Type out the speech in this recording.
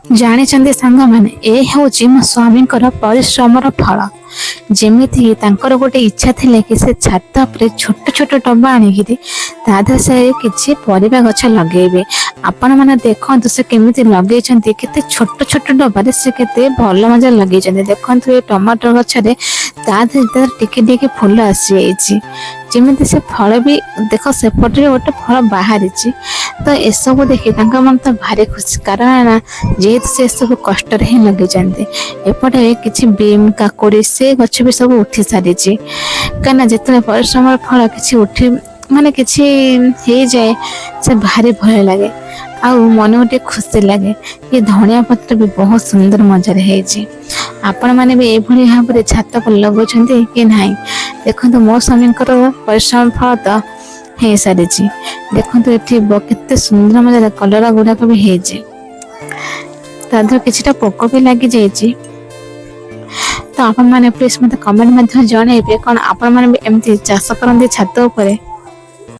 ଜାଣିଛନ୍ତି ସାଙ୍ଗମାନେ, ଏ ହେଉଛି ମୋ ସ୍ୱାମୀଙ୍କର ପରିଶ୍ରମର ଫଳ। ଯେମିତିକି ତାଙ୍କର ଗୋଟେ ଇଚ୍ଛା ଥିଲା କି ସେ ଛାତ ଉପରେ ଛୋଟ ଛୋଟ ଡବା ଆଣିକିରି ତା ଦେହରେ ସେ କିଛି ପରିବା ଗଛ ଲଗେଇବେ। ଆପଣମାନେ ଦେଖନ୍ତୁ, ସେ କେମିତି ଲଗେଇଛନ୍ତି। କେତେ ଛୋଟ ଛୋଟ ଡବାରେ ସେ କେତେ ଭଲ ମଜାରେ ଲଗେଇଛନ୍ତି। ଦେଖନ୍ତୁ, ଏ ଟମାଟୋ ଗଛରେ ତା ଦେହରେ ତାର ଟିକେ ଟିକେ ଫୁଲ ଆସିଯାଇଛି। ଯେମିତି ସେ ଫଳ ବି ଦେଖ, ସେପଟରେ ଗୋଟେ ଫଳ ବାହାରିଛି। ତ ଏସବୁ ଦେଖି ତାଙ୍କ ମନ ତ ଭାରି ଖୁସି, କାରଣ ନା ଯେହେତୁ ସେ ଏସବୁ କଷ୍ଟରେ ହିଁ ଲଗେଇଛନ୍ତି। ଏପଟେ କିଛି ବିମ୍, କାକୁଡ଼ି, ସେ ଗଛ ବି ସବୁ ଉଠି ସାରିଛି। କାହିଁକିନା ଯେତେବେଳେ ପରିଶ୍ରମର ଫଳ କିଛି ଉଠି ମାନେ କିଛି ହେଇଯାଏ, ସେ ଭାରି ଭଲ ଲାଗେ ଆଉ ମନକୁ ଟିକେ ଖୁସି ଲାଗେ। ଏ ଧଣିଆ ପତ୍ର ବି ବହୁତ ସୁନ୍ଦର ମଜାରେ ହେଇଛି। ଆପଣମାନେ ବି ଏଇଭଳି ଭାବରେ ଛାତ ଉପରେ ଲଗାଉଛନ୍ତି କି ନାହିଁ? ଦେଖନ୍ତୁ, ମୋ ସ୍ୱାମୀଙ୍କର ପରିଶ୍ରମ ଫଳ ତ ହେଇସାରିଛି। ଦେଖନ୍ତୁ, ଏଠି କେତେ ସୁନ୍ଦର ମଜାରେ କଲରା ଗୁଡାକ ବି ହେଇଛି। ତା ଦେହରେ କିଛିଟା ପୋକ ବି ଲାଗିଯାଇଛି। ତ ଆପଣମାନେ ପ୍ଲିଜ ମତେ କମେଣ୍ଟ ମଧ୍ୟ ଜଣେଇବେ, କଣ ଆପଣମାନେ ବି ଏମିତି ଚାଷ କରନ୍ତି ଛାତ ଉପରେ?